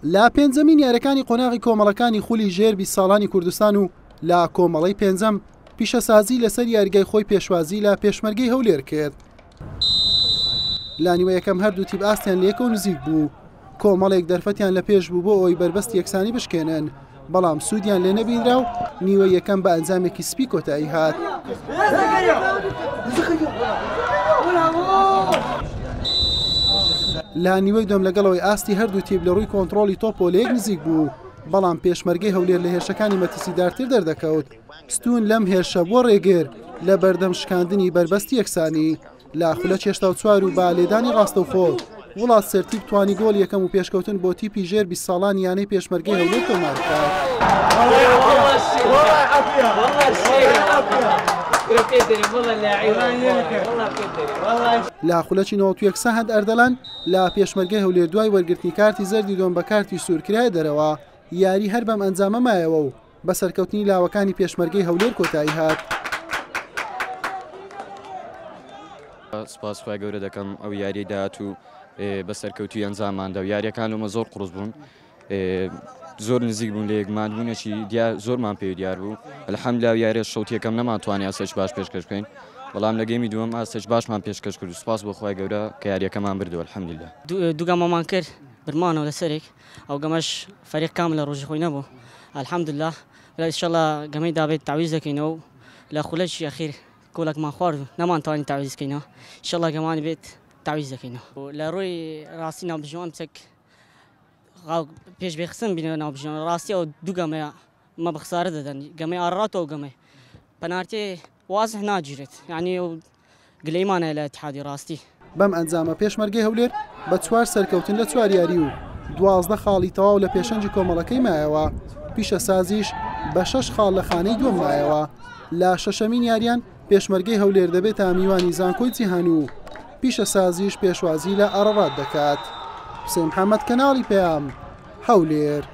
لە پێنجەمین یاریەکانی قۆناغی کۆمەڵەکانی خولی ژێر 20 ساڵانی کوردستان و لە کۆمەڵەی پێنجەم پیشەسازی لەسەر یاریگای خۆی پێشوازی لە پێشمەرگەی هەولێر کرد. لە نیوە یەکەم هەردوو تیپ ئاستیان لەیەکەوە نزیک بوو، کۆمەڵێک دەرفەتیان لە پێش بوو بۆ ئەوەی بەربەستی یەکسانی بشکێنن، بەڵام سوودیان لێ نەبینرا و نیوەی یەکەم بە ئەنجامێکی سپی کۆتایی هات. لە نیوەی دووەم لەگەڵەوەی ئاستی هەردوو تیپ لە ڕووی کۆنتڕۆڵی تۆپەوە لە یەک نزیک بوو، بەڵام پێشمەرگەی هەولێر لە هێرشەکانی مەترسیدارتر دەردەکەوت. ستوون لەم هێرشە بووە ڕێگر لە بەردەم شکاندنی بەربەستی یەکسانی. لە خولەکی 84 و بە لێدانی ڕاستەوخۆ وڵات سەرتیپ توانی گۆڵ یەکەم و پێشکەوتن بۆ تیپی ژێر 20 ساڵانی یانەی پێشمەرگەی هەولێر تۆمار بکات. لە خولەکی 91 سەهەند ئەردەلان لە پێشمەرگەی هەولێر دوای وەرگرتنی کارتی زەردی دووەم بە کارتی سوور کرایە دەرەوە، یاری هەر بەم ئەنجامە مایەوە و بە سەرکەوتنی لاوەکانی پێشمەرگەی هەولێر کۆتایی هات. سوپاس خوای گەورە دەکەم ئەو یاریەی داهاتوو بە سەرکەوتووی ئەنجامماندا و یاریەکان لەمە زۆر قورس بوون زۆر نزیک بوون لە یەک مادبوونێکی دیار زۆرمان پێ دیار بوو الحەمدلله یاریە شەوتیەکەم نەمانتوانی ئاستێکی باش پێشکەش بکەین بەڵام لە گەیمی دووەم ئاستێکی باشمان پێشکەش کرد و سوپاس بۆ خوای گەورە کە یاریەکەمان بردەوە الحەمدلله. دوو گەمەمان کرد برمانەوە لەسەرێک ئەو گەمەش فەریق کامل لە ڕۆژی خۆی نەبوو الحمدللە بەڵام ان شاء اللە گەمەی دابێت تەعویز دەکەینەوە و لە خولەکی ئەخیر گۆڵەکمان خوارد و نەمانتوانی تەعویز بکەینەوە ان شاء اللە گەمانی بێت تەعویز دەکەینەوە لە ڕووی ڕاستی ناوبژیوان چەک پێش بێخستن بینەوە ناوبژیوان ڕاستی ئەو دوو گەمەیە مە بە خسارە دەدەن گەمەی ئاڕات و گەمەی پەنارتێ وازح ناگیرێت یعنی ئەو گلەییمان هەیە لە ئیتحادی ڕاستی. بەم ئەنجامە پێشمەرگەی هەولێر بە چوار سەرکەوتن لە چوار یاری و 12 خاڵی تەواو لە پێشەنگی کۆمەڵەکەی مایەوە، پیشەسازیش بە شەش خاڵ لە خانەی دووەم مایەوە. لە شەشەمین یاریان پێشمەرگەی هەولێر دەبێتە میوانی زانکۆی جیهان و پیشەسازیش پێشوازی لە ئارەڕات دەکات. حوسێن محەمەد، کەناڵی پەیام، هەولێر.